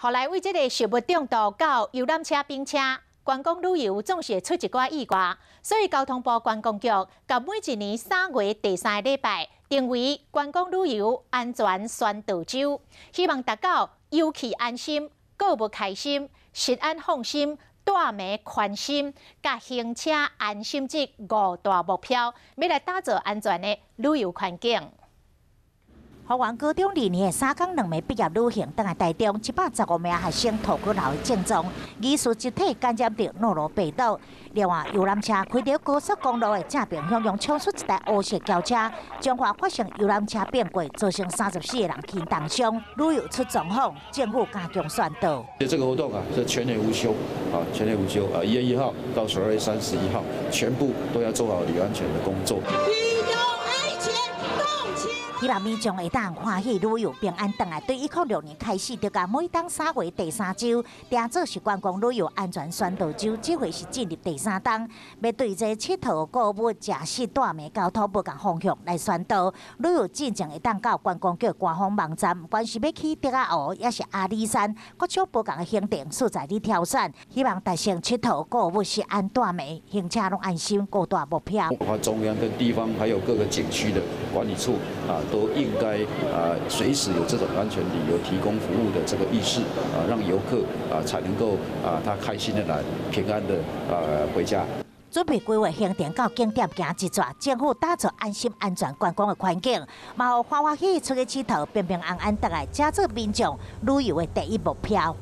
予來為這个食物中毒到遊覽車冰車，觀光旅遊總是會出一寡意外，所以交通部觀光局共每一年3月第三个禮拜定為觀光旅遊安全宣導週，希望達到遊去安心、購物開心、食安放心、帶暝寬心、佮行車安心這五大目標，欲來打造安全的旅遊環境。予原高中二年的三工兩暝畢業旅行，轉來台中，115名學生吐骨流的症狀，疑似集體感染著諾羅病毒。另外，遊覽車開佇高速公路的正爿向向衝出一台烏色轎車，彰化發生遊覽車變軌，造成34個人輕重傷。旅遊出狀況，政府加強宣導。這個活動啊，是全年無休啊，全年無休啊，1月1號到12月31號，全部都要做好旅遊安全的工作。希望民眾會當歡喜旅遊平安轉來。對106年開始，就共每當3月第三週，定做是觀光旅遊安全宣導週，這回是進入第三冬，欲對這𨑨迌購物、食食、帶暝交通無仝方向來宣導。旅遊進前會當到觀光局官方網站，不管是欲去竹仔湖，抑是阿里山，各種無仝的行程所在你挑選，希望達成𨑨迌購物、食安帶暝行車攏安心五大目標。包括中央跟地方，還有各個景區的管理處啊，都應該啊隨時有這種安全旅遊提供服務的這個意識啊，讓遊客啊才能夠啊他開心的來，平安的啊回家。準備規劃行程到景點行一逝，政府打造安心安全觀光的環境，嘛予歡歡喜喜出去𨑨迌，平平安安轉來，才做民眾旅遊的第一目標。